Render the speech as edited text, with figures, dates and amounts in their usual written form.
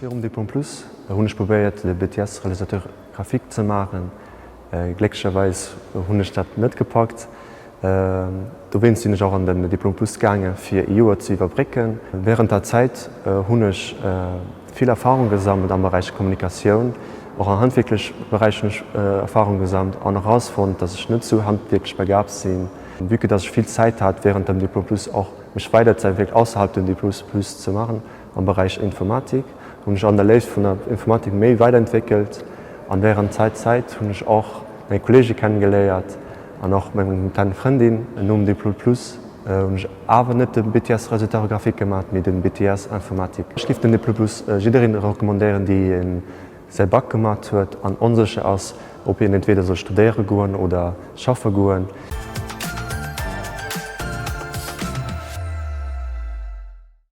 Virum Diplôme Plus hunn ech probéiert de BTS Réalisateur graphique ze maachen. Glécklecherweis hunn ech dat net gepackt. Dowéinst sinn ech och an den Diplôme Plus gaange fir ee Joer ze iwwerbrécken. Wärend der Zäit hunn ech vill Erfahrung gesammelt am Beräich Kommunikatioun. Och am handwierklech Beräich hunn ech Erfahrung gesammelt an erausfonnt, dass ech net sou handwierklech begabt sinn. Vue que dass ech vill Zäit hat wärend dem Diplôme Plus och mech weiderzeentwéckelt ausserhalb dem Diplôme Plus ze maachen am Beräich Informatik, hunn ech an der Léift vun der Informatik méi weiderentwéckelt an wärend zäit Zäit hunn ech och meng Kollege kennegeléiert an och meng momentan Frëndin. Nom Diplôme Plus hunn ech awer net de BTS Réseau Graphique gemaat, mee den BTS Informatique. Ech giff den Diplôme Plus jiddereen recommandéieren dee säi Bac gemaat huet an onsécher ass ob hien entweder soll studéiere goen oder schaffe goen.